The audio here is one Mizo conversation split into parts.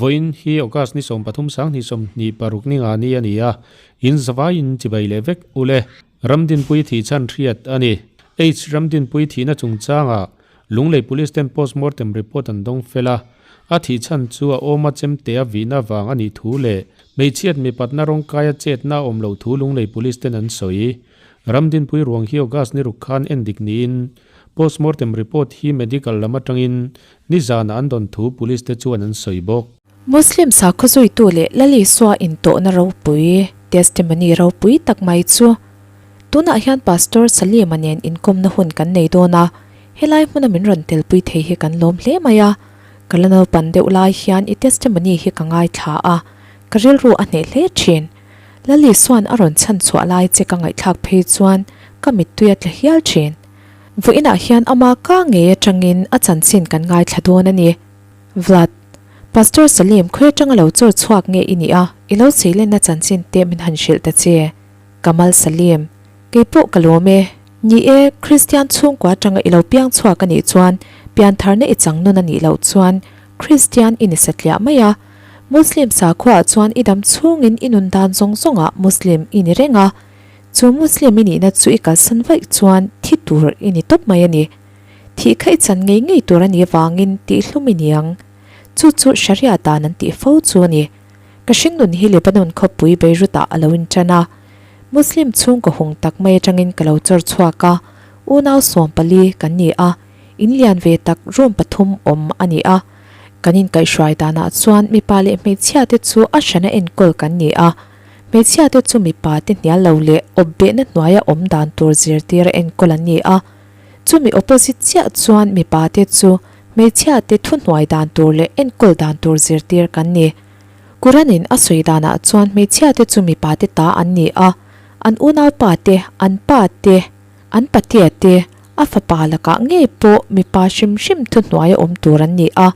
Vawiin hi August ni 13 sang 26 ni nga ni a ni a, in zavaiin chibai leh vek ule. Ramdinpui thih chhan hriat a ni. H Ramdinpui thihna chungchangah Lunglei Police ten postmortem report an dawng fel a, a thih chhan chu a awma chemte a vihna vang a nih thu leh hmeichhiat mipatna rawngkaia chetna a awm loh thu Lunglei Police ten an sawi. Ramdinpui ruang hi August ni ruk khan en dik niin postmortem report hi medical lam atangin nizanah an dawn thu Police te chuan an sawi bawk. Muslim sakhaw zuitu leh Lal Isua intawhna ropui, testimony ropui tak mai chu tunah hian Pastor Salima nen inkawmna hun kan nei dawn a, helai hmuna min rawn telpui thei hi kan lawm hle mai a. Ka la naupan deuh lai hian i testimony hi ka ngaithla a, ka rilru a hneh hle thin. Lal Isua'n a rawn chhan chhuah lai che ka ngaihthlak phei chuan ka mittui a tla hial thin. Vawiinah hian ama ka ngei atangin a chanchin kan ngaithla dawn a ni. Vlad, Pastor Salim khawi atanga lo chawr chhuak nge i nih a, i lo cheilenna chanchin te min han hrilh ta che. Kamal Salim, Kei pawh ka lawm e. Ni e, Kristian chhungkua atanga i lo piang chhuak a nih chuan piantharna i chang nun a nih loh chuan Kristian i ni satliah mai a. Muslim sakhuaah chuan i dam chhungin i nun dan zawng zawngah Muslim i ni reng a. Chu Muslim i nihna chu i kalsan vaih chuan thi tur i ni tawp mai a ni. Thih kha i chan ngei ngei tur a nih avangin tihhlum i niang. Chu chu Sharia dan an tih fo chu a ni. Ka hringnun hi Lebanon khawpui Beirut-ah a lo inṭan a. Muslim chhungkaw hung tak mai atangin ka lo chawr chhuak a, unau 14 kan ni a, in lian ve tak room pathum awm a ni a. Kan inkaihhruai danah chuan mipa leh hmeichhia te chu a hrana enkawl kan ni a. Hmeichhia te chu mipa te hnial lo leh awpbehna hnuaia awm dan tur zirtira enkawl an ni a. Chumi opposite chiah chuan mipa te chu hmeichhia te thuhnuai dan tur leh enkawl dan tur zirtir kan ni. Quran-in a sawi danah chuan hmeichhia te chu mipa te ta an ni a, an unaupa te, an pa te, an patea te, a fapa lakah ngei pawh mipa hrim hrim thuhnuaia awm tur an ni a.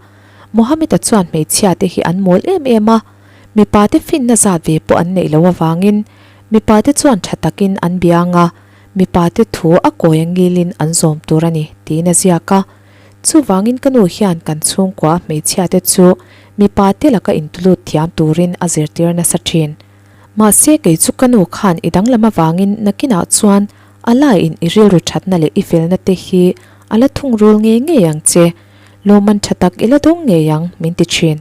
Mohammed-a chuan hmeichhia te hi an mawl em em a, mipa te finna zat ve pawh an neih loh avangin mipa te chuan tha takin an biang a, Mipa te thu a kawi a ngilin an zawm tur a ni, tiin a ziak a. Chuvangin ka nu hian kan chhungkua hmeichhia te chu mipa te laka intulut thiam turin a zirtir nasa thin. Mahse kei chu ka nu khan i danglam avangin nakinah chuan a laiin i rilru thatna leh i felna te hi a la thungrul ngei ngei ang che, lawmman tha tak i la dawng ngei ang, min ti thin.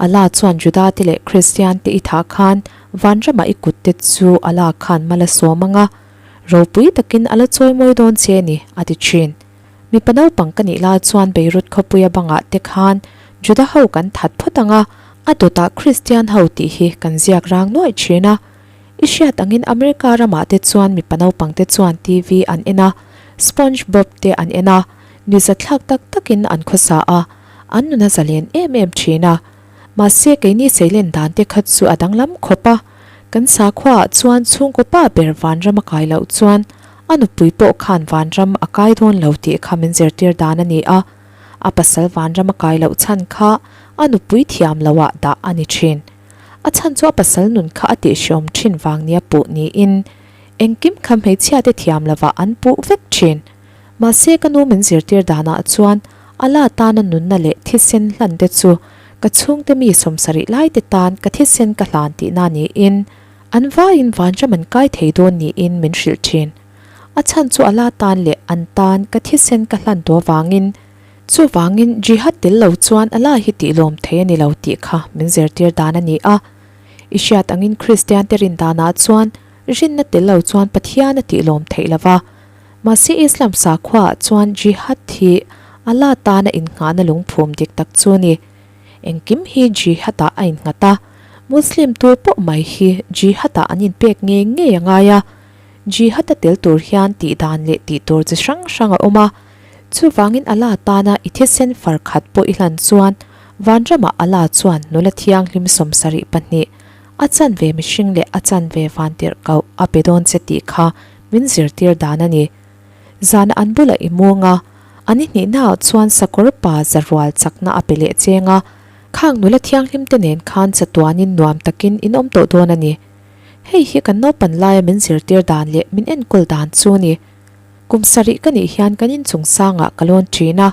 Allah chuan Juda te leh Kristian te i thah khan vanramah i kut te chu Allah khan mal a sawm ang a, ropui takin a la chawimawi dawn che ni, a ti thin. Mipa naupang ka nih lai chuan Beirut khawpuia bangah te khan Juda ho kan that phawt ang a, a dawtah Kristian ho tih hi kan ziak rang nuaih thin a. I hriat angin America ramah te chuan mipa naupang te chuan TV an en a, SpongeBob te an en a, nizathlak tak takin an khawsa a, an nun a zalen em em thin a. Mahse keini seilen dan te kha chu a danglam khawp a, kan sakhuaah chuan chhungkaw pa ber vanram a kai loh chuan a nupui pawh khan vanram a kai dawn lo tih kha min zirtir dan a ni a, a pasal vanram a kai loh chhan kha a nupui thiam loah dah a ni thin. A chhan chu a pasal nun kha a tihhreawm thin vang nia puh niin engkim kha hmeichhia te thiam lovah an puh vek thin. Mahse ka nu min zirtir danah chuan Allah tana nunna leh thisen hlan te chu ka chhungte mi 70 lai te tan ka thisen ka hlan tihna niin an vaiin vanram an kai thei dawn niin min hrilh thin. A chhan chu Allah tan leh an tan ka thisen ka hlan tawh avangin chuvangin jihad tel lo chuan Allah hi tihlawm thei a ni lo tih kha min zirtir dan a ni a. I hriat angin Kristian te rin danah chuan rinna tel lo chuan Pathian a tihlawm theih lova. Mahse Islam sakhuaah chuan Jihad hi Allah tana innghahna lungphum dik tak chu a ni. Engkim hi Jihad-ah a innghat a, Muslim tur pawh mai hi Jihad-ah an inpek ngei ngei a ngai a. Jihad-a tel tur hian tih dan leh tih tur chi hrang hrang a awm a, chuvangin Allah tana i thisen far khat pawh i hlan chuan vanramah Allah chuan nula thianghlim 72 a chanve mihring leh a chanve vantirhkoh a pe dawn che tih kha min zirtir dan a ni. Zana an bulah i mung a, an i hnihnaah chuan sakawr pa za rual chakna a pe leh cheng a, khang nula thianghlim te nen khan chatuanin nuam takin in awm tawh dawn a ni. Hei hi kan naupan laia min zirtir dan leh min enkawl dan chu a ni. Kum sarih ka nih hian kan inchung sangah ka lawn thin a,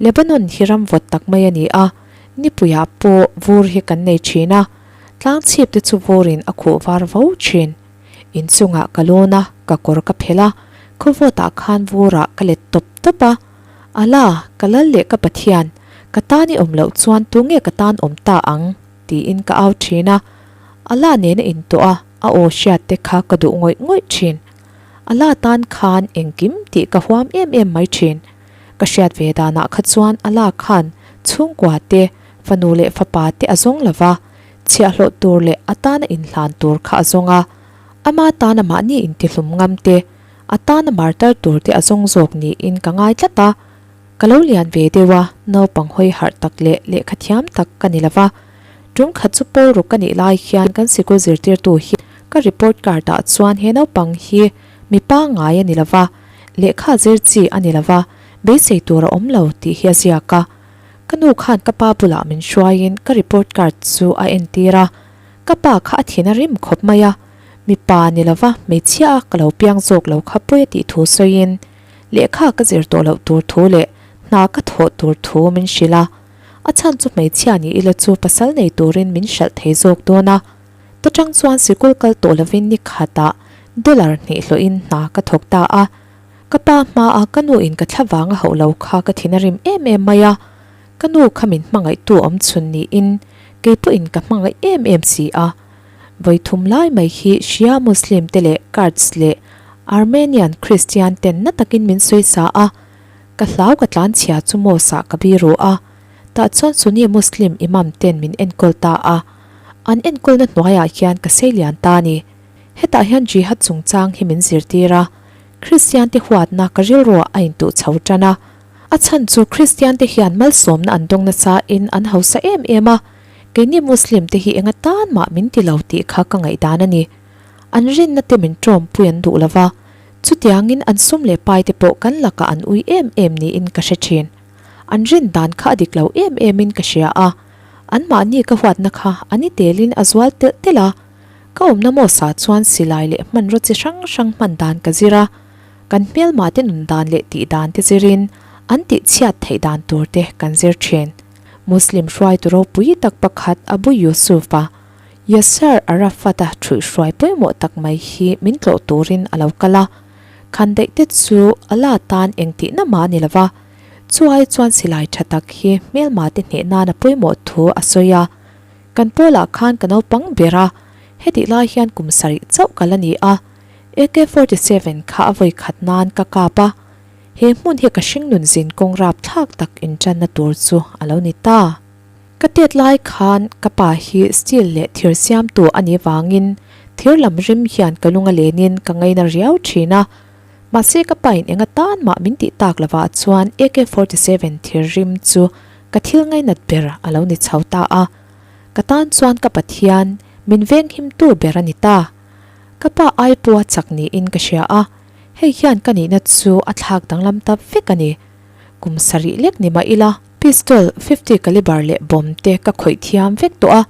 Lebanon hi ram vawt tak mai a ni a. Nipuiah pawh vur hi kan nei thin a, tlang chhip te chu vurin a khuh var vo thin. Inchungah ka lawn a, ka kawr ka phelh a, khawvawtah khan vurah ka let tawp tawp a. Ala, ka lal leh ka Pathian, ka tan i awm loh chuan tunge ka tan awm ta ang? tiin ka au thin a. Ala nena intuah a, a aw hriat te kha ka duh ngawih ngawih thin. Ala tan khan engkim tih ka huam em em mai thin. Ka hriat ve danah kha chuan Ala khan chhungkua te, fanu leh fapa te a zawng lo va, chhiahhlawh tur leh a tana inhlan tur kha a zawng a. Ama tana mahni intihlum ngam te, a tana martar tur te a zawng zawk niin ka ngai tlat a. Ka lo lian ve deuh a, naupang hawi harh tak leh lehkha thiam tak ka ni lo va. Tum khat chu pawl ruk ka nih lai hian kan sikul zirtirtu hi ka report card ah chuan he naupang hi mi pangngai a ni lo va, lehkha zir chi a ni lo va, beisei tur a awm lo tih hi a ziak a. Ka nu khan ka pa bulah min hruaiin ka report card chu a entir a, ka pa kha a thin a rim khawp mai a, mipa ni lo va hmeichhia a ka lo piang zawk lo kha pawi a tih thu sawiin lehkha ka zir tawh loh tur thu leh hna ka thawh tur thu min hrilh a. A chhan chu hmeichhia ni ila chu pasal nei turin min hralh thei zawk dawn a. Ta tang chuan sikul kal tawh lovin ni khatah dollar hnih hlawhin hna ka thawk ta a. Ka pa hmaa ka nu in ka thla vang a hauh lo kha ka thin a rim em em mai a. Ka nu kha min hmangaihtu awm chhun niin kei pawhin ka hmangaih em em si a. Vawi thum lai mai hi Shia Muslim te leh Kurds leh Armenian Christian ten na takin min sawi sa a. Ka hlau ka tlan chhia chu mosque ah ka biru a, tah chuan Sunni Muslim Imam ten min enkawl ta a, an enkawlna hnuaiah hian ka sei lian ta a ni. Hetah hian Jihad chungchang hi min zirtir a, Kristian te huatna ka rilruah a intuh chho tan a. A chhan chu Kristian te hian malsawmna an dawng nasa in an hausa em em a, keini Muslim te hi enga tan mah min ti lo tih kha ka ngaihdan a ni. An rinna te min tawmpui an duh lova, Chutiangin an sum leh pai te pawh kan lakah an ui em em niin ka hre thin. An rin dan kha a dik lo em emin ka hria a, anmahni ka huatna kha an i telin a zual telh telh a. Ka awmna mawsah chuan silai leh hmanraw chi hrang hrang hman dan ka zir a, kan hmelma te nun dan leh tih dan te zirin an tih chhiat theih dan tur te kan zir thin. Muslim hruaitu ropui tak pakhat Abu Yusuf-a Yasser Arafat-a ṭhuihhruai pawimawh tak mai hi min tlawh turin a lo kal a, khandaih te chu a la tan engtihna mah a ni lo va, chu ai chuan silai ṭha tak hi hmelma te hneh nan a pawimawh thu a sawi a. Kan pawlah khan ka naupang ber a, hetih lai hian kum sarih chauh ka la ni a, AK 47 kha a vawi khat nan ka kap a, he hmun hi ka hringnun zin kawng rapthlak tak inṭanna tur chu a lo ni ta. Ka tet lai khan ka pa hi steel leh thir siamtu a nih vangin thir lam rim hian ka lung a lenin ka ngaina riau thin a. Mahse ka pain eng atan mah min tih tak lovah chuan AK 47 thir rim chu ka thil ngainat ber a lo ni chho ta a. Ka tan chuan ka Pathian min venghimtu ber a ni ta. Ka pa ai pawha chak niin ka hria a, hei hian ka nihna chu a thlak danglam ta vek a ni. Kum sarih lek ni mah ila. Pistol, 50 caliber leh bomb te ka khawih thiam vek tawh a,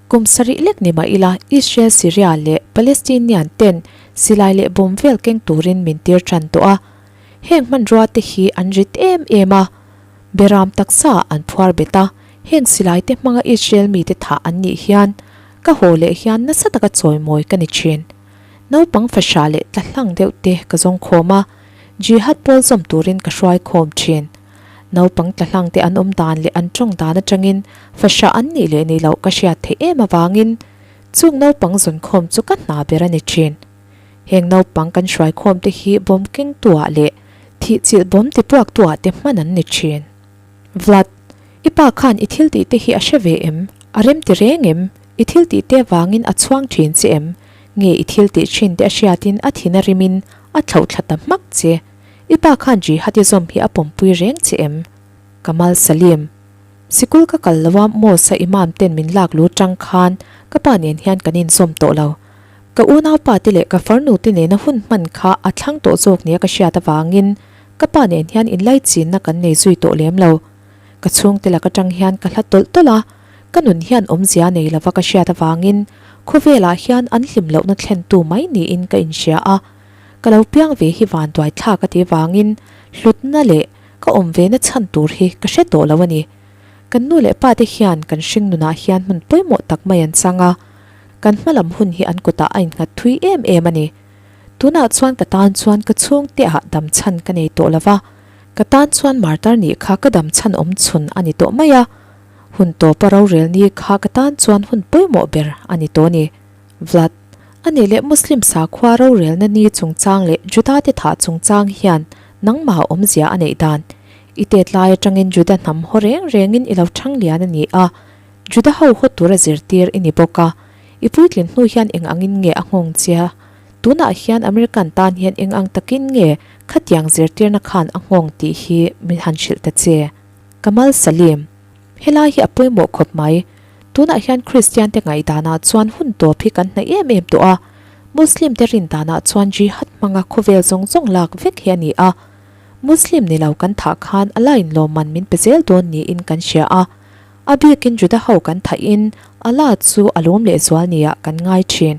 kum sarih lek ni mah ila Israel, Syria leh Palestinian ten silai leh bomb vel keng turin min tir tan tawh a. Heng hmanrua te hi an rit em em a, beram taksa an phuar bet a, heng silai te hmanga Israel mite thah an nih hian ka haw leh hian nasa taka chawimawi ka ni thin. Naupang fahra leh tla hlang deuh te ka zawng khawm a, Jihad pawl zawm turin ka hruai khawm thin. Naupang tla hlang te an awm dan leh an tawng dan atangin fahrah an nih leh nih loh ka hriat theih em avangin chung naupang zawn khawm chu ka hna ber a ni thin. Heng naupang kan hruai khawm te hi bawm keng tuah leh thih chilh bawm ti puak tuah te hman an ni thin. Vlad, i pa khan i thil tih te hi a hre ve em? A rem ti reng em? I thil tih te vangin a chhuang thin che em? Nge i thil tih thin te a hriatin a thin a rimin a thlauh thla ta hmak che? I pa khan jihadism hi a pawmpui reng che em? Kamal Salim, Sikul ka kal lo a mosque a imam ten min lak lu tang khan ka pa nen hian kan inzawm tawh lo. Ka unaupa te leh ka farnu te nena hun hman kha a thlang tawh zawk nia ka hriat avangin ka pa nen hian inlaichinna kan nei zui tawh lem lo. Ka chhungte lak atang hian ka hla tawlh tawlh a, ka nun hian awmzia nei lova ka hriat avangin khawvelah hian an hlim lohna thlentu mai niin ka inhria a. Ka lo piang ve hi vanduai thlak a ti vangin hlutna leh ka awm ve na chhan tur hi ka hre tawh lo a ni. Kan nu leh pa te hian kan hring nunah hian hmun pawimawh tak mai an chang a, kan hma lam hun hi an kutah a innghat thui em em a ni. Tunah chuan ka tan chuan ka chhungte ah dam chhan ka nei tawh lo va, ka tan chuan martar nih kha ka dam chhan awm chhun a ni tawh mai a. Hun tawpa rorel ni kha ka tan chuan hun pawimawh ber a ni tawh a ni. Vlad, A nih leh Muslim sakhua rorelna ni chungchang leh Juda te thah chungchang hian nangmah awmzia a neih dan. I tet lai atangin Juda hnam haw reng rengin i lo thang lian a ni a, Juda ho haw tura zirtir i ni bawk a. I puitlin hnu hian eng angin nge a nghawng chia? Tunah hian American tan hian eng ang takin nge khatiang zirtirna khan a nghawng tih hi min han hrilh ta che? Kamal Salim, Helai hi a pawimawh khawp mai. Tunah hian Kristian te ngaihdanah chuan hun tawp hi kan hnaih em em tawh a. Muslim te rin danah chuan Jihad hmanga khawvel zawng zawng lak vek hi a ni a. Muslim ni lo kan thah khan Allah in lawmman min pe zel dawn niin kan hria a. A bikin Juda ho kan thahin Allah chu a lawm lehzual niah kan ngai thin.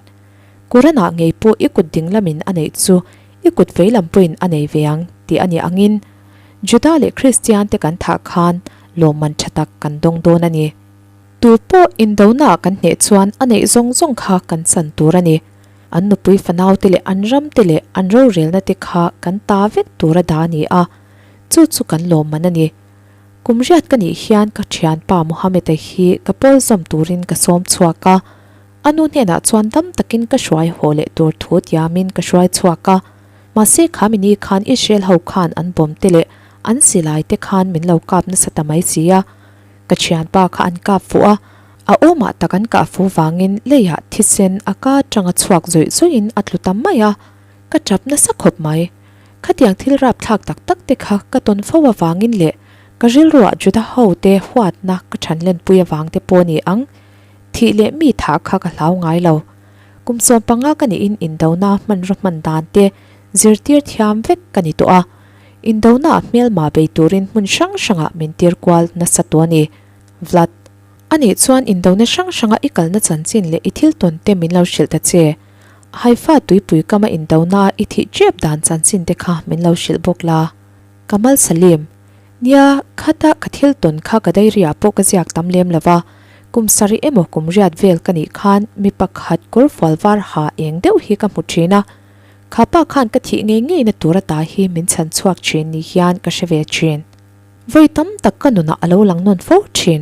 Quran-ah ngei pawh i kut ding lamin a neih chu i kut vei lam pawhin a nei ve ang tih a nih angin Juda leh Kristian te kan thah khan lawmman tha tak kan dawng dawn a ni. Tu pawh indonaah kan hneh chuan a neih zawng zawng kha kan chan tur a ni. An nupui fanau te leh an ram te leh an rorelna te kha kan ta vek tur a dah a ni a, chu chu kan lawmman a ni. Kum riat ka nih hian ka thianpa Mohammed-a hi ka pawl zawm turin ka sawm chhuak a, a nu hnenah chuan dam takin ka hruai haw leh tur thu tiamin ka hruai chhuak a. Mahse kha mini khan Israel ho khan an bawm te leh an silai te khan min lo kap nasa ta mai si a. Ka thianpa kha an kap fuh a, a awmah tak an kah fu vangin leiah thisen a ka atanga chhuak zawih zawihin a tlu ta mai a, ka tap nasa khawp mai. Khatiang thil rapthlak tak tak te kha ka tawn fo avangin leh ka rilruah Juda ho te huatna ka than lenpui avang te pawh ni ang, thih leh mi thah kha ka hlau ngai lo. Kum 15 ka niin indona hmanraw hman dan te zirtir thiam vek ka ni tawh a. Indona hmelma bei turin hmun hrang hrangah min tir kual nasa tawh a ni. Vlad, A nih chuan indona hrang hranga i kalna chanchin leh i thil tawn te min lo hrilh ta che. Haifa tuipui kama indona i thih tep dan chanchin te kha min lo hrilh bawk la. Kamal Salim, Nia, khata ka thil tawn kha ka diary ah pawh ka ziak tam lem lo va, kum sarih emaw kum riat vel ka nih khan mi pakhat kawr fual var ha eng deuh hi ka hmu thin a. Kha pa khan ka thih ngei ngei na tur ata hi min chhan chhuak thin ni hian ka hre ve thin. Vawi tam tak ka nunah a lo lang nawn fo thin.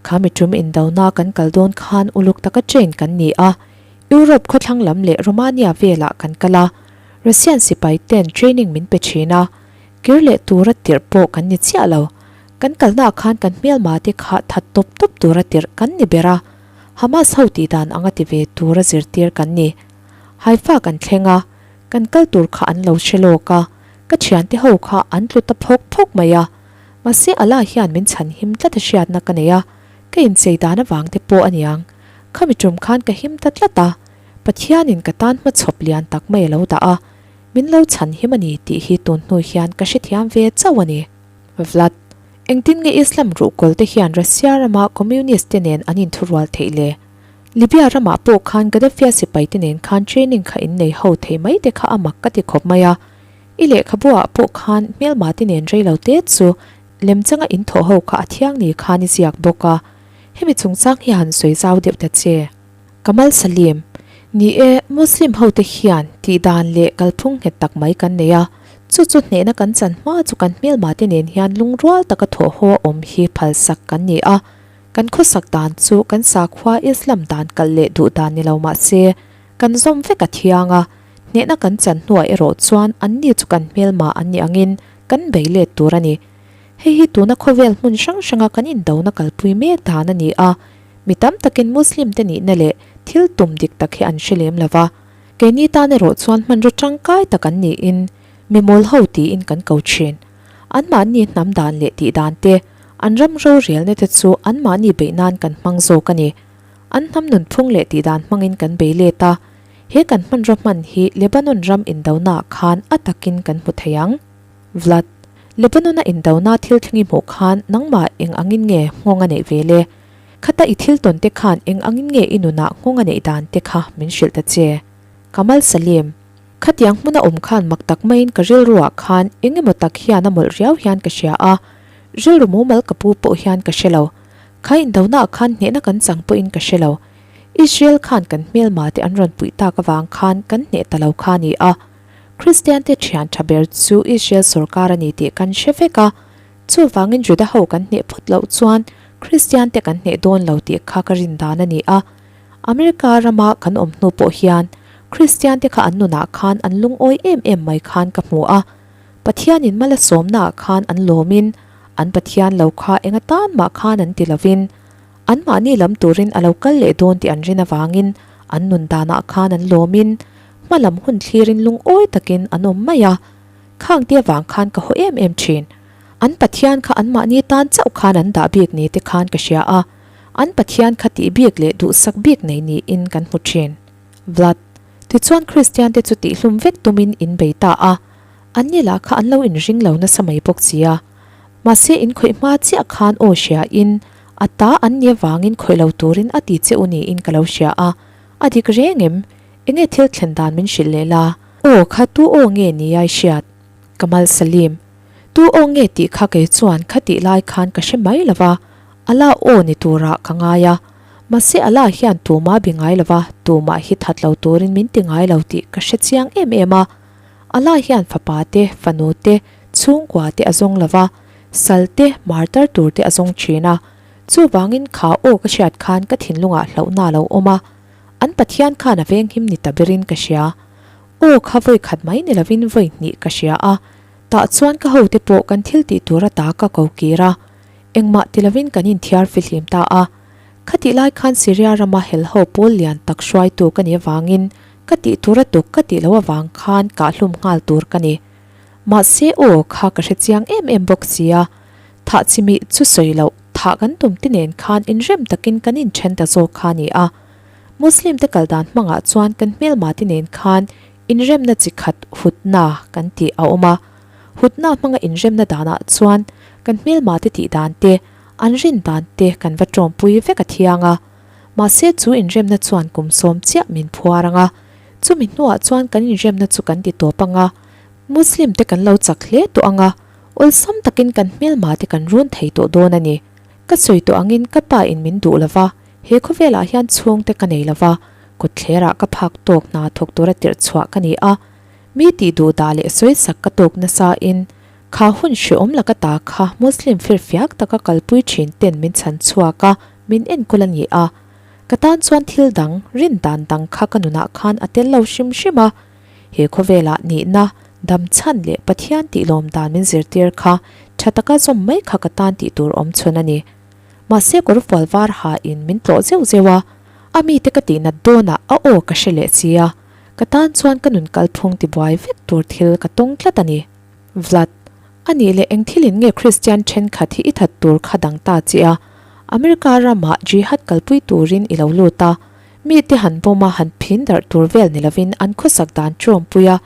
Kha mi tum indona kan kal dawn khan uluk taka train kan ni a, Europe khawthlang lam leh Romania velah kan kal a, Russian sipai ten training min pe thin a, kir leh tura tirh pawh kan ni chiah lo. Kan kalnaah khan kan hmelma te kha that tawp tawp tura tirh kan ni ber a, Hamas ho tihdan anga ti ve tura zirtir kan ni. Haifa kan thleng a, kan kal tur kha an lo hre lawk a, ka thiante ho kha an tlu ta phawk phawk mai a. Mahse Allah hian min chhan him tlat a hriatna ka nei a, ka inchei dan avang te pawh a niang. Khami tum khan ka him ta tlat a, Pathianin ka tan hmachhawp lian tak mai a lo dah a, min lo chhan him a ni tih hi tun hnu hian ka hrethiam ve chauh a ni. Vlad, engtin nge Islam ruhkawl te hian Russia rama Communist te nen an inthurual theih le? Libya ramah pawh khan Gadafia sipaite nen khan training kha in nei ho thei mai te kha a mak ka ti khawp mai a. I lehkhabuah pawh khan hmelma te nen rei lo te chu lemchanga in thawh ho kha a thiang ni khan i ziak bawk a. Hemi chungchang hi han sawi zau deuh ta che. Kamal Salim, Ni e, Muslim ho te hian tih dan leh kalphung nghet tak mai kan nei a. Chu chu hnehna kan chan hma chu kan hmelma te nen hian lungrual taka thawh ho a awm hi phalsak kan ni a. Kan khawsak dan chu kan sakhua Islam dan kalh leh duh dan ni lo mah se, kan zawm vek a thiang a, hnehna kan chan hnuah erawh chuan anni chu kan hmelma an nih angin kan bei let tur a ni. Hei hi tuna khawvel hmun hrang hranga kan indona kalpui mek dan a ni a, mi tam takin Muslim te nihna leh thil tum dik tak hi an hre lem lo va, keini tan erawh chuan hmanraw tangkai tak an niin mi mawl ho tiin kan ko thin. Anmahni hnam dan leh tih dan te, an ram rorelna te chu anmahni beih nan kan hmang zawk a ni. An hnam nunphung leh tih dan hmangin kan bei let a, he kan hmanraw hman hi Lebanon ram indonaah khan a takin kan hmu thei ang. Vlad, Lebanon-a indona thil thleng i hmuh khan nangmah eng angin nge nghawng a neih ve le? Khata i thil tawn te khan eng angin nge i nunah nghawng a neih dan te kha min hrilh ta che. Kamal Salim. Khatiang hmuna awm khan mak tak maiin ka rilruah khan eng emaw tak hian a mawlh riau hian ka hria a, rilru mumal ka pu pawh hian ka hre lo. Kha indonaah khan hnehna kan chang pawhin ka hre lo. Israel khan kan hmelma te an rawn puih tak avang khan kan hneh ta lo kha a ni a. Kristian te thian tha ber chu Israel sorkar a ni tih kan hre vek a. Chuvangin Juda ho kan hneh phawt loh chuan Kristian te kan hneh dawn lo tih kha ka rin dan a ni a. America rama kan awm hnu pawh hian Kristian te kha an nunah khan an lungawi em em mai khan ka hmu a. Pathianin mal a sawmnaah khan an lawmin an Pathian lo kha eng atan mah khan an ti lovin anmahni lam turin a lo kal leh dawn tih an rin avangin an nun danah khan an lawmin hma lam hun thlirin lungawi takin an awm mai a. Khang te avang khan ka haw em em thin. An Pathian kha anmahni tan chauh khan an dah bik ni te khan ka hria a, an Pathian kha tih bik leh duhsak bik nei niin kan hmu thin. Vlad. Tichuan Kristian te chu tihhlum vek tumin in bei ta a, an ni lah kha an lo inring lo nasa mai bawk si a. Mahse in khawih hma chiah khan aw hria in, a ta an ni avangin khawih lo turin a ti che u niin ka lo hria a, a dik reng em? Enge thil thlen dan min hrilh leh la? Aw kha tu aw nge ni ai hriat? Kamal Salim, Tu aw nge tih kha kei chuan khatih lai khan ka hre mai lo va, Allah aw ni turah ka ngai a. Mahse Allah hian tuma bi ngai lo va, tumah hi that lo turin min ti ngai lo tih ka hre chiang em em a. Allah hian fapa te, fanu te, chhungkua te a zawng lo va, sal te, martar tur te a zawng thin a. Chuvangin kha aw ka hriat khan ka thinlungah hlauhna a lo awm a. An Pathian khan a venghim ni ta berin ka hria. Aw kha vawi khat mai ni lovin vawi hnih ka hria a, tah chuan ka hote pawh kan thil tih tur ata ka ko kir a, engmah ti lovin kan inthiar fihlim ta a. Khatih lai khan Syria rama helho pawl lian tak hruaitu ka nih avangin ka tih tur a tuk ka tih loh avang khan kahhlum nghal tur ka ni. Mahse aw kha ka hre chiang em em bawk sia, thah chimih chu sawi loh thah kan tum te nen khan inrem takin kan inthen ta zawk kha a ni a. Muslim te kal dan hmangah chuan kan hmelma te nen khan inremna chi khat hutna kan tih a awm a. Hutna hmanga inremna danah chuan kan hmelma te tih dan te, an rin dan te kan va tawmpui vek a thiang a. Mahse chu inremna chuan kum sawm chiah min phuar ang a. Chumi hnuah chuan kan inremna chu kan ti tawp ang a. Muslim te kan lo chak hle tawh ang a, awlsam takin kan hmelma te kan run thei tawh dawn a ni. Ka sawi tawh angin ka pa in min duh lo va, he khawvelah hian chhungte ka nei lo va, kawtthlerah ka phak tawk hna thawk tura tirh chhuah ka ni a. Mi tih duh dah leh sawisak ka tawk nasa in kha hun hreawm laka ta kha Muslim firfiak taka kalpui thin ten min chhan chhuak a, min enkawl a ni a. Ka tan chuan thil dang, rin dan dang kha ka nunah khan a tel lo hrim hrim a. He khawvelah nihna, dam chhan leh Pathian tih lawm dan min zirtir kha tha taka zawm mai kha ka tan tih tur awm chhun a ni. Mahse kawr fual var ha in min tlawh zeuh zeuh a, a mite ka tih nat dawnah a aw ka hre leh si a, ka tan chuan ka nun kalphung tibuai vek tur thil ka tawng tlat a ni. Vlad, A nih leh eng thilin nge Kristian thenkhat hi i that tur kha dang ta che a, America ramah jihad kalpui turin i lo lut a, mite han bawm a han phin darh tur vel ni lovin an khawsak dan tawmpui a,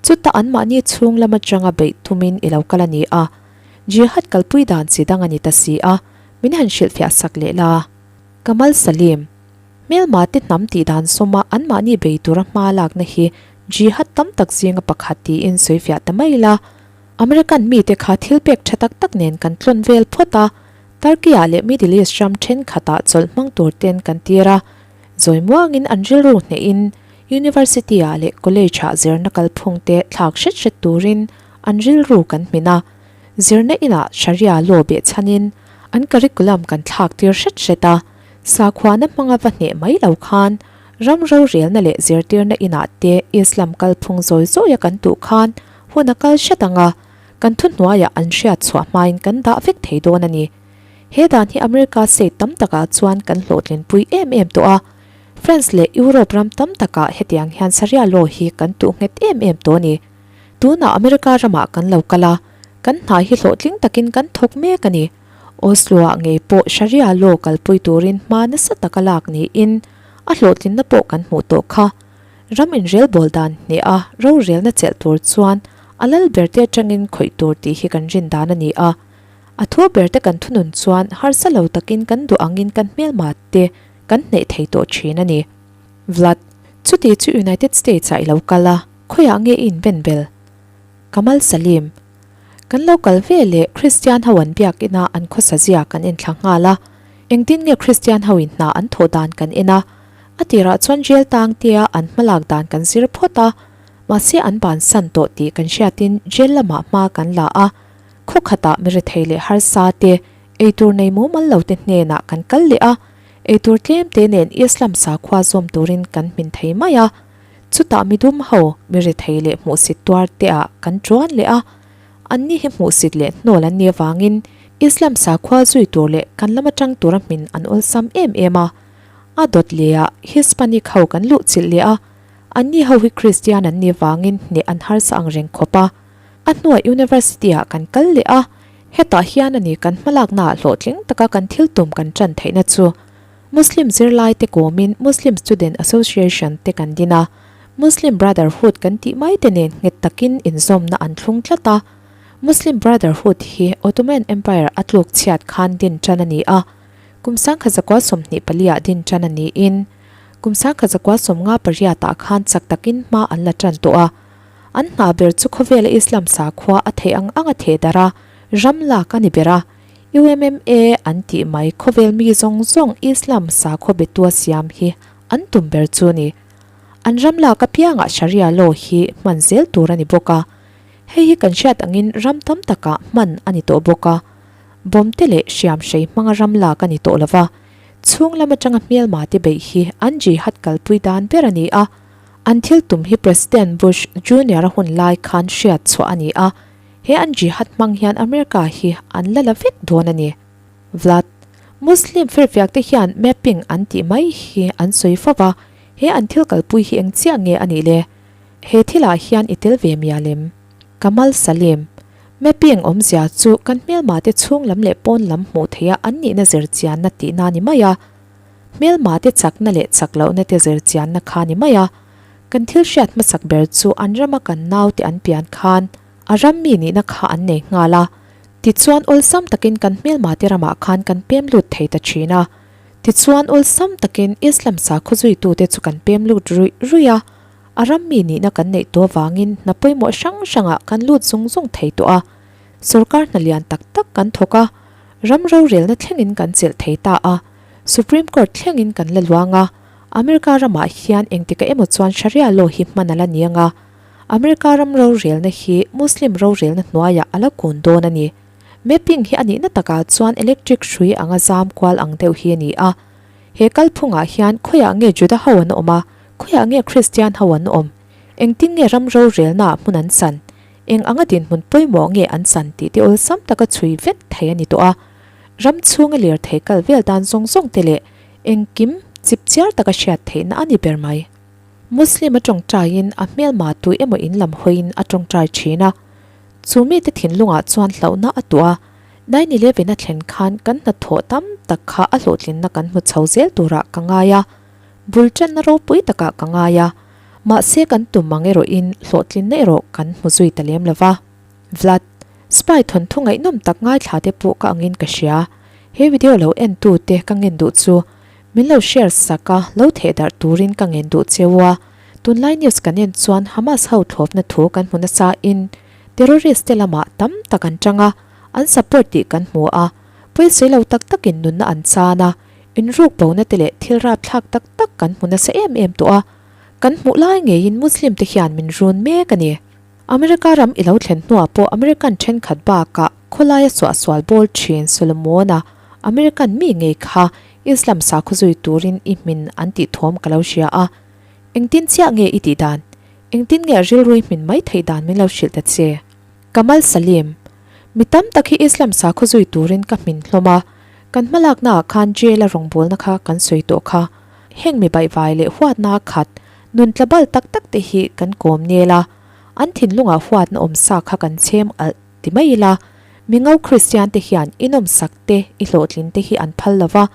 chuta anmahni chhung lam atanga beih tumin i lo kal a ni a. Jihad kalpui dan chi dang a ni ta si a, min han hrilhfiah sak leh la. Kamal Salim, Hmelma te hnam tih dan sawma anmahni bei tura hma lakna hi jihad tam tak zinga pakhat tiin sawifiah ta mai la. American mite kha thil pek tha tak tak nen kan tlawn vel phawt a, Turkey-ah leh Middle East ram thenkhatah chawlh hmang tur ten kan tir a, zawi muangin an rilru hnehin University-ah leh College-ah zirna kalphung te thlak hret hret turin an rilru kan hmin a, zirna inah Sharia law behchhanin an curriculum kan thlak tir hret hret a, sakhuana hmanga va hneh mai lo khan ram rorelna leh zirtirna inah te Islam kalphung zawi zawia kan tuh khan hun a kal hret ang a, kan thuhnuaiah an hriat chhuah hmain kan dah vek thei dawn a ni. He dan hi America state tam takah chuan kan hlawhtlinpui em em tawh a, France leh Europe ram tam takah hetiang hian Sharia law hi kan tuh nghet em em tawh a ni. Tunah America ramah kan lo kal a, kan hna hi hlawhtling takin kan thawk mek a ni. Oslo-ah ngei pawh Sharia law kalpui turin hma nasa taka lak niin a hlawhtlinna pawh kan hmuh tawh kha. Ram inrelbawl dan hneha rorelna chelh tur chuan a lal berte atangin khawih tur tih hi kan rin dan a ni a. A thu berte kan thunun chuan harsa lo takin kan duh angin kan hmelma te kan hneih thei tawh thin a ni. Vlad, chuti chu United States-ah i lo kal a, khawiah nge i inben bel? Kamal Salim, Kan lo kal ve leh Kristian ho an biak ina an khawsa zia kan enthla nghal a. Engtin nge Kristian ho in hna an thawh dan kan en a, a tirah chuan jail tang tia an hmalak dan kan zir phawt a, mahse an bansan tawh tih kan hriatin jail lamah hma kan la a, khaw khatah mi rethei leh harsa te, eitur nei mumal lo te hnenah kan kal leh a, eitur tlem te nen Islam sakhua zawm turin kan hmin thei mai a, chutah midum ho mi rethei leh hmuhsit tuar te ah kan tuan leh a, Anni hi hmuhsit leh hnawl an nih avangin Islam sakhua zui tur leh kan lama tang tura hmin an awlsam em em a. A dawt lehah Hispanic ho kan luhchilh leh a, anni ho hi Kristian an nih avangin hneh an harsa ang reng khawp a. A hnuah University-ah kan kal leh a, hetah hian a ni kan hmalaknaah hlawhtling taka kan thil tum kan tan theihna chu. Muslim zirlaite kawmin Muslim Student Association te kan din a, Muslim Brotherhood kan tih mai te nen nghet takin inzawmna an thlung tlat a. Muslim Brotherhood hi Ottoman Empire a tluk chhiat khan din tan a ni a, kum 1924 ah din tan a niin kum 1958 ah khan chak takin hma an la tan tawh a. An hna ber chu khawvela Islam sakhua a theih ang ang a theh darh a, ram lak a ni ber a. UMMA an tih mai khawvel mi zawng zawng Islam sakhaw betua siam hi an tum ber chu ni. An ram lak apiangah Sharia law hi hman zel tur a ni bawk a. Hei hi kan hriat angin ram tam takah hman a ni tawh bawk a. Bomb te leh hriam hrei hmanga ram lak a ni tawh lova. Chhung lam atanga hmelma te beih hi an jihad kalpui dan ber a ni a. An thil tum hi President Bush Junior a hun lai khan hriat chhuah a ni a. He an jihad hmang hian America hi an la la vek dawn a ni. Vlad. Muslim firfiak te hian mapping an tih mai hi an sawi fo va, he an thil kalpui hi eng chiah nge a nih le? He thilah hian i tel ve mial em? Kamal Salim. Mapping awmzia chu kan hmelma te chhung lam leh pawn lam hmuh theih a an nihna zir chianna tihna ni mai a. Hmelma te chakna leh chak lohna te zir chianna kha ni mai a. Kan thil hriat hmasak ber chu an rama kan naute an pian khan a ram mi nihna kha an nei nghal a. Tichuan awlsam takin kan hmelmate ramah khan kan pem lut thei ta thin a. Tichuan awlsam takin Islam sakhaw zuitute chu kan pem lut ruih ruih a. A ram mi nihna kan neih tawh avangin hna pawimawh hrang hrangah kan lut zung zung thei tawh a. Sorkar hna lian tak tak kan thawk a, ram rorelna thlengin kan chelh thei ta a. Supreme Court thlengin kan la luang a. America ramah hian engtika emaw chuan Sharia law hi hman a la ni ang a, America ram rorelna hi Muslim rorelna hnuaiah a la kun dawn a ni. Mapping hi a nihna takah chuan electric hrui anga zam kual ang deuh hi a ni a. He kalphungah hian khawiah nge Juda ho an awm a, khawiah nge Kristian ho an awm? Engtin nge ram rorelnaah hmun an chan? Eng anga dinhmun pawimawh nge an chan tih te awlsam taka chhui vek thei a ni tawh a. Ram chhunga lirthei kal vel dan zawng zawng te leh Engkim chip chiar taka hriat theihna a ni ber mai. Muslim a tawngtaiin a hmelma tu emaw in lam hawiin a tawngtai thin a. Chu mite thinlungah chuan hlauhna a tuah a, 9/11 a thlen khan kan hnathawh tam tak kha a hlawhtlinna kan hmu chho zel turah ka ngai a, bul tanna ropui takah ka ngai a. Mahse kan tum ang erawhin hlawhtlinna erawh kan hmu zui ta lem lo va. Vlad, Spy thawnthu ngaihnawm tak ngaithla te pawh ka angin ka hria. He video lo en tu te ka ngen duh chu min lo share sak a, lo theh darh turin ka ngen duh cheu a. Tunlai news kan en chuan Hamas ho thlawpna thu kan hmu nasa in terrorist te lamah tam tak an tang a, an support tih kan hmu a. Pawisawi lo tak takin nunna an chan a, inruk bona te leh thil rapthlak tak tak kan hmu nasa em em tawh a. Kan hmuh lai ngeiin Muslim te hian min run mek a ni. America ram i lo thlen hnuah pawh American thenkhat bakah khawlaia suahsual bawl thin Solomon-a American mi ngei kha Islam sakhaw zui turin i hmin an tih thawm ka lo hria a. Engtin chiah nge i tih dan? Engtin nge rilrui hmin mai theih dan min lo hrilh ta che? Kamal Salim, Mi tam tak hi Islam sakhaw zui turin ka hmin hlawm a, kan hmalaknaah khan jail-a rawngbawlna kha kan sawi tawh kha. Heng mi baihvai leh huatna khat Nun tla bal tak tak te hi kan kawm nel a, an thinlungah huatna awm sa kha kan chhem alh ti mai ila, mingo Kristian te hian i nawmsak te, i hlawhtlin te hi an phal lo va,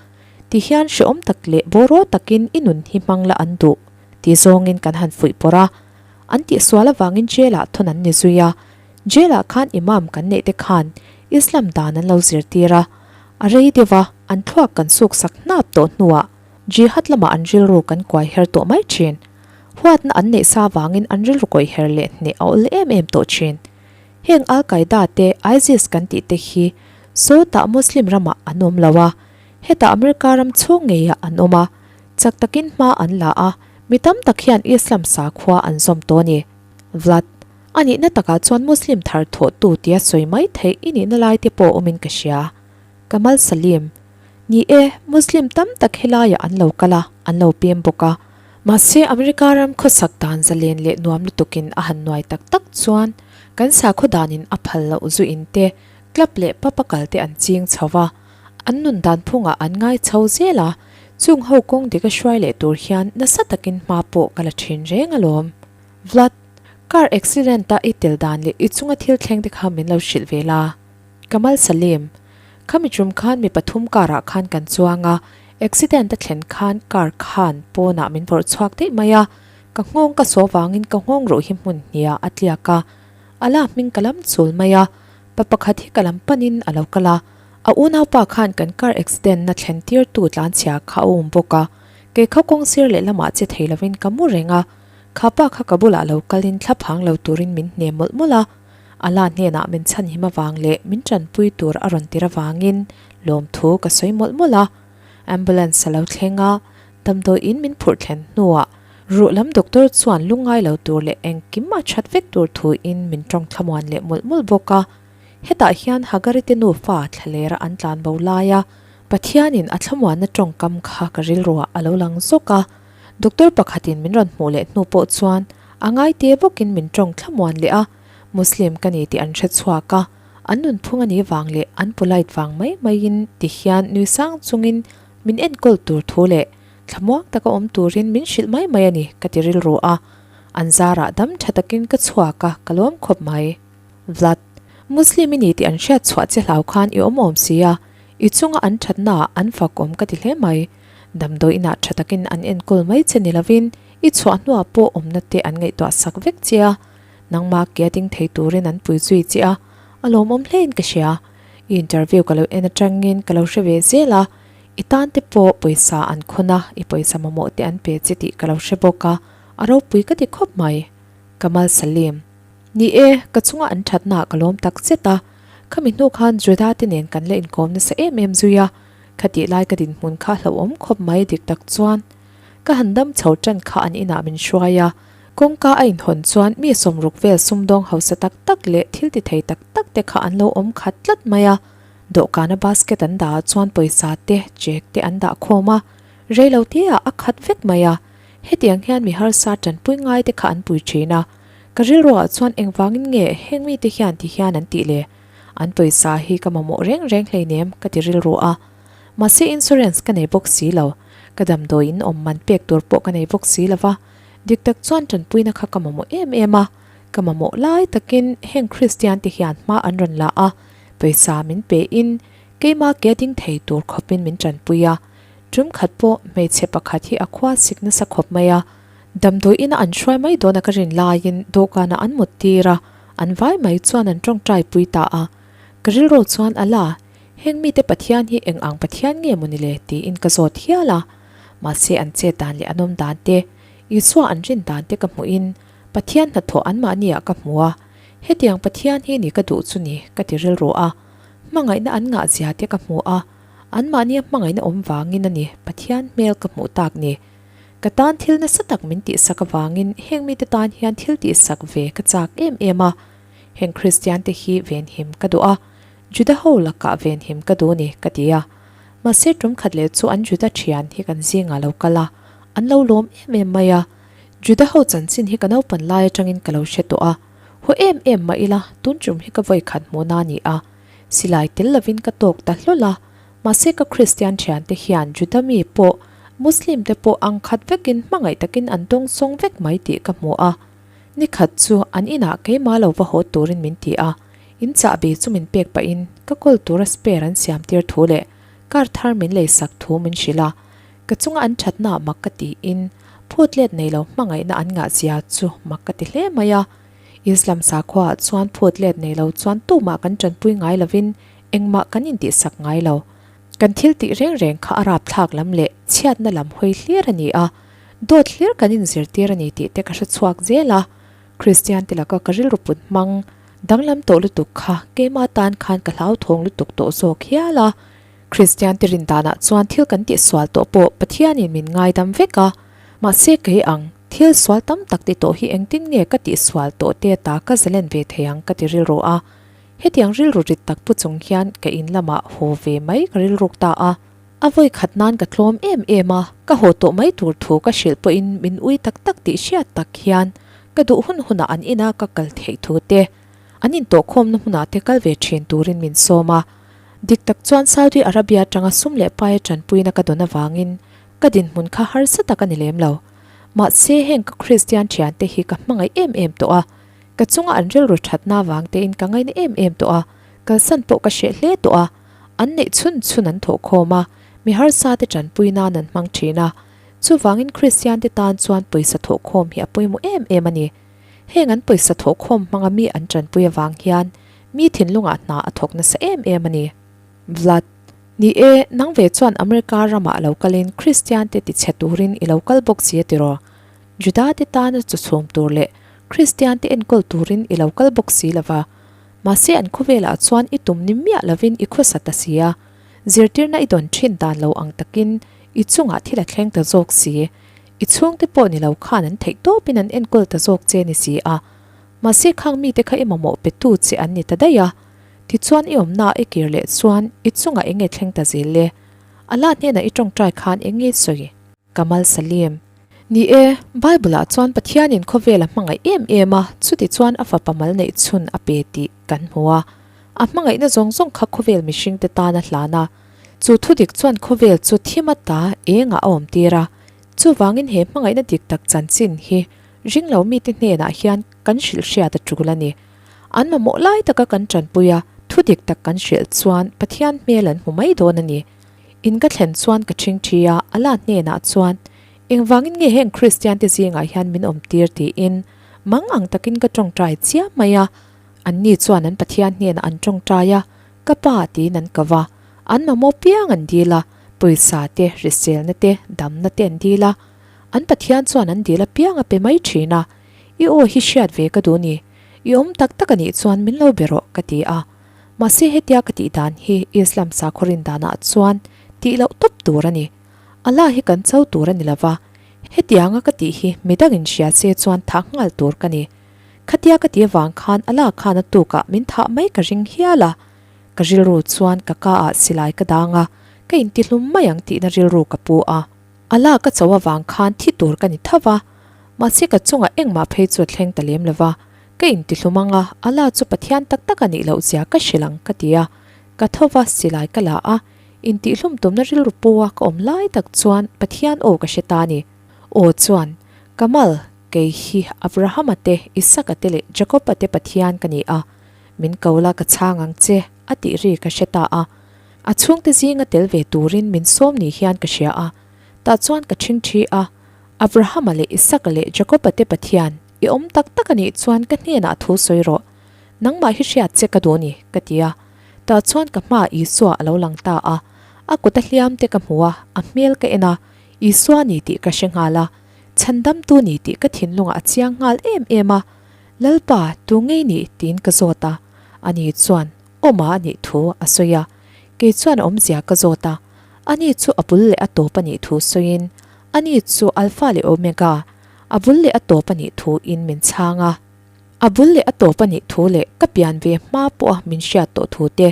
ti hian hrehawm tak leh bawraw takin i nun hi hmang la an duh ti zawngin kan han fuih pawrh a. An tihsual avangin jail ah thawn an ni zui a, jail ah khan imam kan neih te khan Islam dan an lo zirtir a, a rei deuh a, an thluak kan suk sak hnap tawh hnuah Jihad lamah an rilru kan kuai her tawh mai thin. Huatna an neih sa vangin an rilru kawih her leh hneh a awl em em tawh thin. Heng Al Qaeda te, ISIS kan tih te hi sawtah Muslim ramah an awm lo a. Hetah America ram chhung ngeiah an awm a, chak takin hma an la a, mi tam tak hian Islam sakhua an zawm tawh a ni. Vlad, A nihna takah chuan Muslim thar thawhtu tia sawi mai theih i nihna lai te pawh awmin ka hria. Kamal Salim, Ni e, Muslim tam tak helaiah an lo kal a, an lo pem bawk a. Mahse, America ram khawsak dan zalen leh nuam lutukin a han nuai tak tak chuan kan sakhaw danin a phal loh zu in te, club leh pub a kal te an ching chho va, an nun dan phungah an ngai chho zel a, chung ho kawng dik a hruai leh tur hian nasa takin hma pawh ka la thin reng alawm. Vlad, car accident a i tel dan leh i chunga thil thleng te kha min lo hrilh ve la. Kamal Salim, Khami tum khan mi pathum car ah khan kan chuang a, accident a thlen khan car khan pawnah min vawrh chhuak daih mai a, ka nghawng ka saw vangin ka nghawng ruh hi hmun hniah a tliak a, a la hming ka lam chul mai a, pa pakhat hi ka lam panin a lo kal a, a unaupa khan kan car accident na thlen tirtu tlanchhia kha a um bawk a, kei khaw kawng sir lehlamah che thei lovin ka mu reng a, kha pa kha ka bulah lo kalin thla phang lo turin min hne mawlh mawlh a. Allah hnenah min chhanhim avang leh min tanpui tur a rawn tir avangin lawmthu ka sawi mawlh mawlh a. Ambulance a lo thleng a, damdawiin min phurh thlen hnuah ruh lam doctor chuan lungngai lo tur leh engkim a that vek tur thuin min tawng thlamuan leh mawlh mawlh bawk a. Hetah hian Hagari te nufa thlalera an tlan bo laia Pathianin a thlamuanna tawngkam kha ka rilruah a lo lang zawk a. Doctor pakhatin min rawn hmuh leh hnu pawh chuan a ngaite bawkin min tawng thlamuan leh a, Muslim ka ni tih an hre chhuak a, an nunphung a nih vang leh an polite vang mai maiin ti hian nui sang chungin min enkawl tur thu leh thlamuang taka awm turin min hrilh mai mai a ni ka ti rilru a, an zarah dam tha takin ka chhuak a, ka lawm khawp mai. Vlad, Muslim i ni tih an hriat chhuah che hlau khan i awm awm si a, i chunga an thatnaah an fakawm ka ti hle mai. Damdawi inah tha takin an enkawl mai che ni lovin i chhuah hnuah pawh awmna te an ngaihtuah sak vek che a, nangmah ke a ding thei turin an pui zui che a, a lawmawm hlein ka hria. I interview ka lo en atangin ka lo hre ve zel a, i tan te pawh pawisa an khawn a, i pawisa mamawh te an pe che tih ka lo hre bawk a, a ropui ka ti khawp mai. Kamal Salim. Ni e, ka chunga an thatnaah ka lawm tak zet a, khami hnu khan Juda te nen kan la inkawm nasa em em zui a, Khatih lai ka dinhmun kha hlauhawm khawp mai dik tak chuan ka han dam chho tan kha an inah min hruai a, kawngka a inhawn chuan mi sawmruk vel sumdawng hausa tak tak leh thil ti thei tak tak te kha an lo awm khat tlat mai a, dawhkana basket an dah ah chuan pawisa te, check te an dah khawm a, reilo te ah a khat vek mai a, hetiang hian mi harsa tanpui ngai te kha an pui thin a, ka rilru ah chuan engvangin nge heng mite hian ti hian an tih le? An pawisa hi ka mamawh reng reng hleinem ka ti rilru a. Mahse insurance ka nei bawk si lo. Ka damdawi in awm man pek tur pawh ka nei bawk si lo va. Dik tak chuan tanpuina kha ka mamawh em em a. Ka mamawh lai takin heng Kristian te hian hma an rawn la a, pawisa min pe in keima ke ding thei tur khawpin min tanpui a. Tum khat pawh hmeichhe pakhat hi a khua sik nasa khawp mai a. Damdawi ina an hruai mai dawna ka rin laiin dawhkanah an mut tir a, an vai mai chuan an tawngtai pui ta a. Ka rilru chuan a la, heng mite Pathian hi eng ang Pathian nge maw ni le tiin ka zawt hial a. Mahse an chet dan leh an awm dan te, Isua an rin dan te ka hmuhin Pathian hnathawh anmahniah ka hmu a, hetiang Pathian hi ni ka duh chu ni ka ti rilru a. Hmangaihna an ngahzia te ka hmu a, anmahnia hmangaihna awm vangin a ni Pathian hmel ka hmuh tak ni. Ka tan thil nasa tak min tihsak avangin heng mite tan hian thil tihsak ve ka chak em em a. Heng Kristian te hi venhim ka duh a, Juda ho lakah venhim ka duh ni ka ti a. Mahse tum khat leh chu an Juda thian hi kan zingah lo kal a, an lo lawm em em mai a. Juda ho chanchin hi ka naupan lai atangin ka lo hre tawh a, haw em em mah ila tun tum hi ka vawi khat hmuhna a ni a. Silai tel lovin ka tawk ta hlawl a. Mahse ka Kristian thiante hian Juda mi pawh Muslim te pawh ang khat vekin hmangaih takin an dawngsawng vek mai tih ka hmu a. Ni khat chu an inah keimah lo va haw turin min ti a, in chahbi chu min pek pahin ka kawl tura spare an siam tir thu leh car thar min lei sak thu min hrilh a. Ka chunga an thatna mak ka tiin phut let nei lo hmangaihna an ngah zia chu mak ka ti hle mai a. Islam sakhuaah chuan phut let nei lo chuan tumah kan tanpui ngai lovin Engmah kan intihsak ngai lo. Kan thil tih reng reng kha a rapthlak lam leh chhiatna lam hawi hlir a ni a, dawt hlir kan inzirtir a ni tih te ka hre chhuak zel a. Kristian te laka ka rilru put hmang danglam tawh lutuk kha keimah tan khan ka hlauthawng lutuk tawh zawk hial a. Kristian te rin danah chuan thil kan tihsual tawh pawh Pathianin min ngaidam vek a, mahse kei ang, thil sual tam tak ti tawh hi engtin nge ka tihsual tawh te ta ka zalen ve thei ang ka ti rilru a. Hetiang rilru rit tak pu chung hian ka in lamah haw ve mai ka rilruk ta a. A vawi khat nan ka tlawm em em a, ka haw tawh mai tur thu ka hrilh pawhin min ui tak tak tih hriat tak hian ka duh hun hunah an ina ka kal theih thu te, an intawhkhawmna hmunah te kal ve thin turin min sawm a. Dik tak chuan Saudi Arabia atanga sum leh paia tanpuina ka dawn avangin ka dinhmun kha harsa tak a ni lem lo. Mahse heng ka Kristian thiante hi ka hmangaih em em tawh a, ka chunga an rilru thatna avang tein ka ngaina em em tawh a, kalsan pawh ka hreh hle tawh a, an neih chhun chhun an thawhkhawm a, mi harsa te tanpui nan an hmang thin a. Chuvangin Kristian te tan chuan pawisa thawhkhawm hi a pawimawh em em a ni. Heng an pawisa thawhkhawm hmanga mi an tanpui avang hian mi thinlungah hna a thawk nasa em em a ni. Vlad, Ni e, nang ve chuan America ramah lo kalin Kristian te tichhe turin i lo kal bawk si a tiraw? Juda te tana chawchhum tur leh Kristian te enkawl turin i lo kal bawk si lova. Mahse an khawvelah chuan i tum ni miah lovin i khawsa ta si a, zirtirna i dawn thin dan lo ang takin i chungah thil a thleng ta zawk si. I chhungte pawh ni lo khan an theih tawpin an enkawl ta zawk che ni si a. Mahse khang mite kha i mamawh petu che an ni ta daih a. Tichuan i awmna i kir leh chuan i chungah eng nge thleng ta zel le? Allah hnenah i tawngtai khan eng nge sawi? Kamal Salim, Ni e, Bible-ah chuan Pathianin khawvel a hmangaih em em a, chutichuan a fapa mal neih chhun a pe tih kan hmu a. A hmangaihna zawng zawng kha khawvel mihringte tan a hlan a. Chu thudik chuan khawvel chu thim ata engah a awmtir a. Chuvangin he hmangaihna dik tak chanchin hi ringlo mite hnenah hian kan hrilh hriat a tul a ni. An mamawh lai taka kan tanpui a, thudik tak kan hrilh chuan Pathian hmel an hmu mai dawn a ni. In ka thlen chuan ka ṭhingṭhi a, Allah hnenah chuan, Engvangin nge heng Kristiante zingah hian min awmtir? tiin mang ang takin ka ṭawngṭai chiam mai a. Anni chuan an Pathian hnenah an ṭawngṭai a, Ka pa tiin an ko va. An mamawh piang an dil a, pawisa te, hriselna te, damna te an dil a. An Pathian chuan an dil apiang a pe mai ṭhin a, I aw hi hriat ve ka duh ni, i awm tak tak a nih chuan min lo be rawh, ka ti a. Mahse hetia ka tih dan hi Islam sakhaw rin danah chuan tih loh tawp tur a ni. Allah hi kan cho tur a ni lova, hetianga ka tih hi midangin hria se chuan thah nghal tur ka ni. Khatia ka tih avang khan Allah khan a tukah min thah mai ka ring hial a. Ka rilru chuan ka ka ah silai ka dang a, ka intihlum mai ang tihna rilru ka pu a. Allah ka cho avang khan thi tur ka ni tho va, mahse ka chungah engmah phei chu a thleng ta lem lova, ka intihlum ang a, Allah chu Pathian tak tak a nih loh zia ka hrilh ang ka ti a, ka tho va, silai ka la a, intihlum tumna rilru pu a ka awm lai tak chuan Pathian aw ka hre ta a ni. Aw chuan, Kamal, kei hi Abrahama te, Isaka te leh Jakoba te Pathian ka ni a, min ko la ka chhang ang che, a tih ri ka hre ta a. A chhungte zinga tel ve turin min sawm ni hian ka hria a, tah chuan ka ṭhingṭhi a, Abrahama leh Isaka leh Jakoba te Pathian, i awm tak tak a nih chuan ka hnenah thu sawi rawh, nangmah hi hriat che ka duh ni, ka ti a. Tah chuan ka hmaah Isua a lo lang ta a, a kuta hliam te ka hmu a, a hmel ka en a, Isua ni tih ka hre nghal a, chhandamtu ni tih ka thinlungah a chiang nghal em em a, Lalpa, tu ngei ni? tiin ka zawt a, ani chuan, Awma a nih thu a sawi a, kei chuan a awmzia ka zawt a, ani chu a bul leh a tawp a nih thu sawiin, ani chu Alpha leh Omega, a bul leh a tawp a nih thu in min chhang a. A bul leh a tawp a nih thu leh ka pian ve hma pawha min hriat tawh thu te,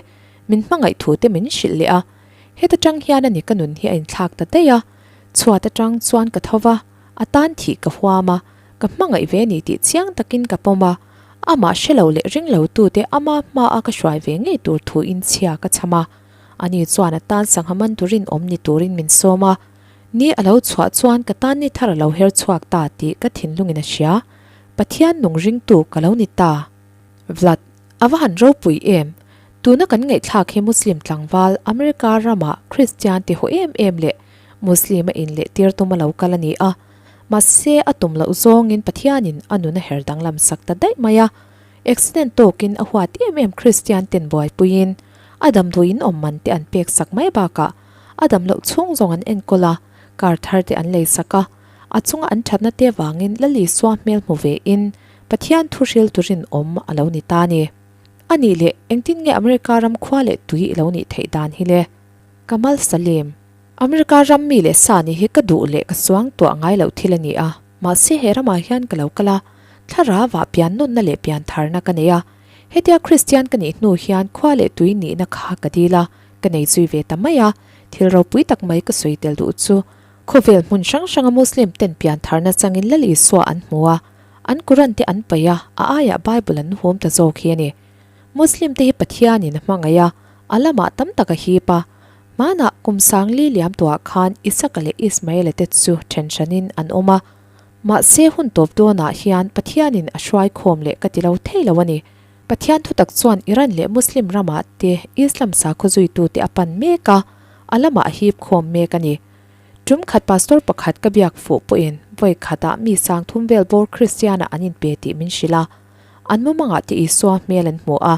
min hmangaih thu te min hrilh leh a. Heta tang hian a ni ka nun hi a inthlak ta daih a, chhuat atang chuan ka tho va, a tan thih ka huam a, Ka hmangaih ve ni tih chiang takin ka pawm a, amah hre lo leh ring lo tute ama hmaa ka hruai ve ngei tur thu in chhia ka chham a. Ani chuan a tan sangha man turin awm ni turin min sawm a, ni a lo chhuah chuan ka tan ni thar a lo her chhuak ta tih ka thinlungin a hria. Pathian nung ringtu ka lo ni ta. Vlad, a va han ropui em? Tuna kan ngaihthlak hi Muslim tlangval America rama Kristian ti haw em em leh Muslim a inleh tir tum a lo kal a ni a. Mahse, a tum loh zawngin Pathianin a nun a her danglam sak ta daih mai a. Accident tawkin a huat em em Kristian ten buaipuiin a damdawiin awm man te an pek sak mai bakah a dam loh chhung zawng an enkawl a, car thar te an lei sak a. A chunga an thatna te vangin Lal Isua hmel hmu ve in Pathian thu hril turin awm a lo ni ta ni. A nih leh, engtin nge America ram khua leh tui i lo nih theih dan hi le? Kamal Salim, America ram mi leh sa nih hi ka duh leh ka suang tuah ngai loh thil a ni a, mahse he ramah hian ka lo kal a, thlarau ah pian nunna leh pian tharna ka nei a, hetia Kristian ka nih hnu hian khua leh tui nihna kha ka dil a, ka nei zui ve ta mai a, thil ropui tak mai ka sawi tel duh chu khawvel hmun hrang hranga Muslim ten pian tharna changin Lal Isua an hmu a, an Quran te an paih a, a aiah Bible an hum ta zawk hi a ni. Muslim te hi Pathianin a hmangaih a, a lamah tam tak a hip a. Hmanah kum sangli liam tuah khan Isaka leh Ismaela te chu then hranin an awm a. Mahse hun tawp dawnah hian Pathianin a hruai khawm leh ka ti lo thei lo a ni. Pathian thutak chuan Iran leh Muslim ramah te Islam sakhaw zuitute a pan mek a, a lamah a hip khawm mek a ni. Tum khat pastor pakhat ka biak fuh pawhin vawi khatah mi sang thum vel bawr Kristiana an inpe tih min hrilh a. An mumangah te Isua hmel an hmu a,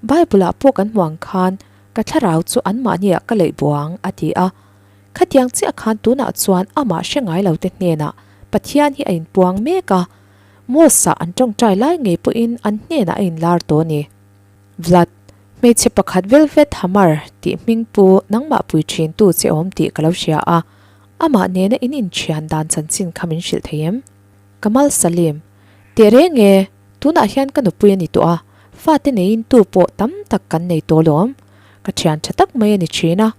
Bible-ah pawh kan hmu ang khan ka thlarau chu anmahniah ka leih buang a ti a. Khatiang chiah khan tunah chuan amah hre ngai lo te hnenah Pathian hi a inpuang mek a, Mosque-ah an tawngtai lai ngei pawhin an hnenah a inlar tawh a ni. Vlad, hmeichhe pakhat Velvet Hammer tih hming pu nangmah pui thintu che awm tih ka lo hria a, amah nena in inthian dan chanchin kha min hrilh thei em? Kamal Salim, Teh reng e, tunah hian ka nupui a ni tawh a, fate neiin tu pawh tam tak kan nei tawh lawm. Ka thian tha tak mai a ni thin a,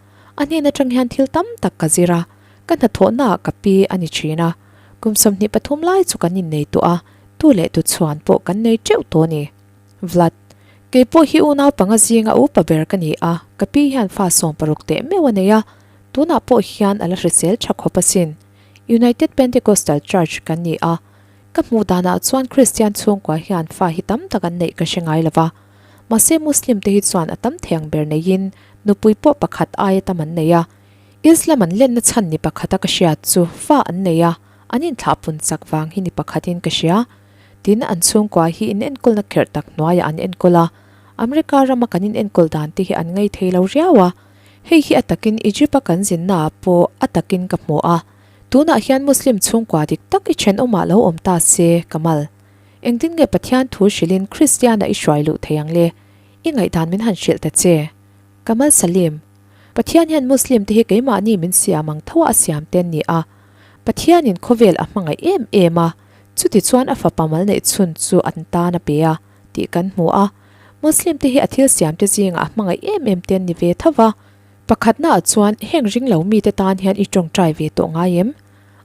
a hnen atang hian thil tam tak ka zir a, ka hnathawhnaah ka pi a ni thin a. Kum 23 lai chu kan innei tawh a, tu leh tu chhuan pawh kan nei teuh tawh a ni. Vlad, Kei pawh hi unau panga zinga upa ber ka ni a, ka pi hian fa 16 teh meuh a nei a, tunah pawh hian a la hrisel tha khawp asin. United Pentecostal Church kan ni a, ka hmuh danah chuan Kristian chhungkua hian fa hi tam tak an neih ka hre ngai lo va. Mahse Muslim te hi chuan a tam thei ang ber neiin nupui pawh pakhat aia tam an nei a. Islam an lenna chhan ni pakhata ka hriat chu fa an nei a, an inthlahpun chak vang hi ni pakhatin ka hria. Tin, an chhungkua hi inenkawlna kherh tak hnuaiah an enkawl a, America rama kan inenkawl dan te hi an ngei thei lo riau a. Hei hi a takin Egypt-a kan zinnaah pawh a takin ka hmu a, tunah hian Muslim chhungkua dik tak i thenawmah lo awm ta se, Kamal. Engtin nge Pathian thu hrilhin Kristiana i hruai luh thei ang le? I ngaihdan min han hrilh ta che. Kamal Salim, Pathian hian Muslim te hi keimahni min siam ang tho a a siam te an ni a. Pathianin khawvel a hmangaih em em a, chutichuan a fapa mal neih chhun chu an tan a pe a, tih kan hmu a. Muslim te hi a thil siam te zingah a hmangaih em em te an ni ve tho va. Pakhatna ah chuan heng ring lo mite tan hian i tawngtai ve tawh ngai em?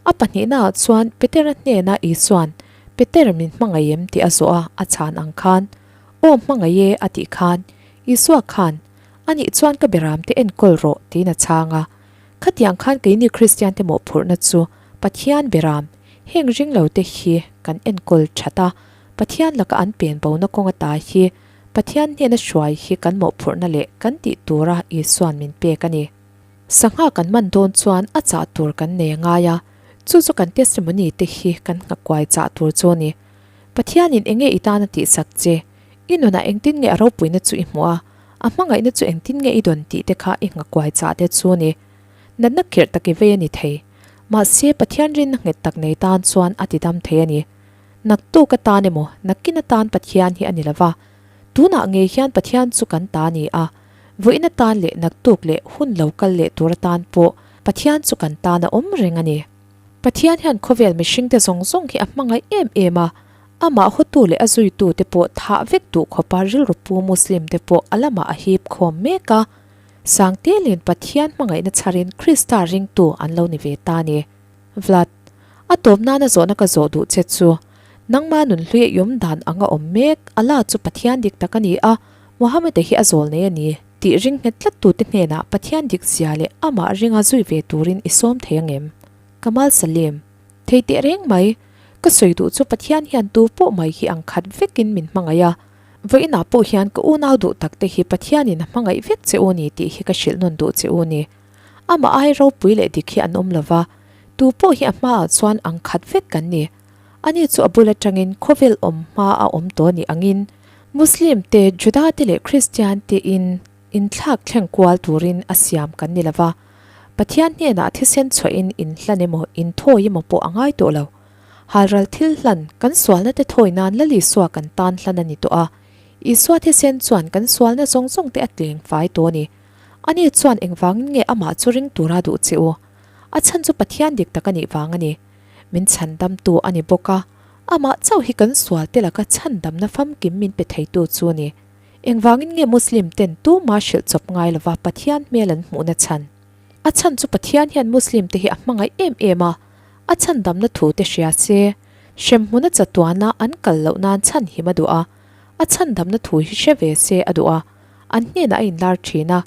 A pahnihna ah chuan Petera hnena Isua'n, Peter min hmangaih em? tih a zawh a, a chhan ang khan, Aw hmangaih e a tih khan, Isua khan, Anih chuan ka beram te enkawl rawh tiin a chhang a. Khatiang khan keini Kristian te mawhphurhna chu Pathian beram, heng ring lo te hi kan enkawl that a, Pathian laka an pen bona kawng ata hi Pathian hnena hruai hi kan mawhphurhna leh kan tih tura Isua'n min pek a ni. Sangha kan man dawn chuan a chah tur kan nei a ngai a, chu chu kan testimony te hi kan nghakuai chah tur chu a ni. Pathianin enge i tan a tihsak che? I nunah engtin nge a ropuina chu i hmuh a, a hmangaihna chu engtin nge i dawn tih te kha i nghakuai chah te chu a ni. Natna khirh tak i vei a ni thei. Mahse, Pathian rinna nghet tak nei tan chuan a tidam thei a ni. Naktuk atan emaw, nakin atan Pathian hi a ni lova. Tunah ngei hian Pathian chu kan ta a ni a. Vawiin atan leh naktuk leh hun lo kal leh tur atan pawh Pathian chu kan tan a awm reng a ni. Pathian hian khawvel mihringte zawng zawng hi a hmangaih em em a, amah hawtu leh a zuitute pawh thah vek duh khawpa rilru pu Muslim te pawh a lamah a hip khawm mek a. Sangtelin Pathian hmangaihna chharin Krista ringtu an lo ni ve ta a ni. Vlad, a tawp nana zawhna ka zawh duh che chu, nangma nunhlui a iawm dan anga awm mek, Allah chu Pathian dik tak a ni a, Muhammad-a hi a zawl nei a ni, tih ring nghet tlat tute hnenah Pathian dik zia leh amah ringa zui ve turin i sawm thei angem? Kamal Salim, Thei teh reng mai, ka sawi duh chu Pathian hian tu pawh mai hi ang khat vekin min hmangaih a, vawiinah pawh hian ka unau duh takte hi Pathianin a hmangaih vek che u ni tih hi ka hrilh nawn duh che u ni. Amah ai ropui leh dik hi an awm lo va, tu pawh hi a hmaah chuan ang khat vek kan ni. Ani chu a bul atangin khawvel awm hma a awm tawh ni angin Muslim te, Juda te leh Kristian te in inthlak thleng kual turin a siam kan ni lo va. Pathian hnenah thisen chhuahin inhlan emaw inthawi emaw pawh a ngai tawh lo. Halral thil hlan kan sualna te thawi nan Lal Isua kan tan hlan a ni tawh a. Isua thisen chuan kan sualna zawng zawng te a tleng fai tawh a ni. Ani chuan engvangin nge amah chu ring tura duh che u? A chhan chu Pathian dik tak a nih vang a ni. Min chhandamtu a ni bawk a, amah chauh hi kan sual te laka chhandamna famkim min pe theitu chu a ni. Engvangin nge Muslim ten tuma hrilh chawp ngai lova Pathian hmel an hmuhna chhan? A chhan chu Pathian hian Muslim te hi a hmangaih em em a, a chhandamna thu te hria se, hremhmuna chatuana an kal loh nan chhan him a duh a, a chhandamna thu hi hre ve se a duh a, an hnenah a inlar thin a.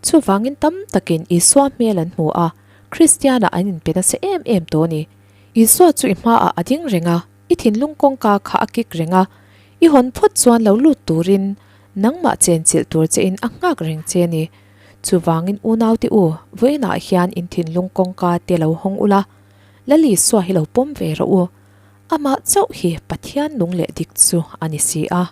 Chuvangin tam takin Isua hmel an hmu a, Kristianah an inpe nasa em em tawh a ni. Isua chu i hmaah a ding reng a, i thinlung kawngka kha a kik reng a, i hawn phawt chuan lo lut turin nangmah chenchilh tur chein a nghak reng che a ni. Chuvangin unaute u, vawiinah hian in thinlung kawngka te lo hawng ula, Lal Isua hi lo pawm ve rawh u. Amah chauh hi Pathian nung leh dik chu a ni si a.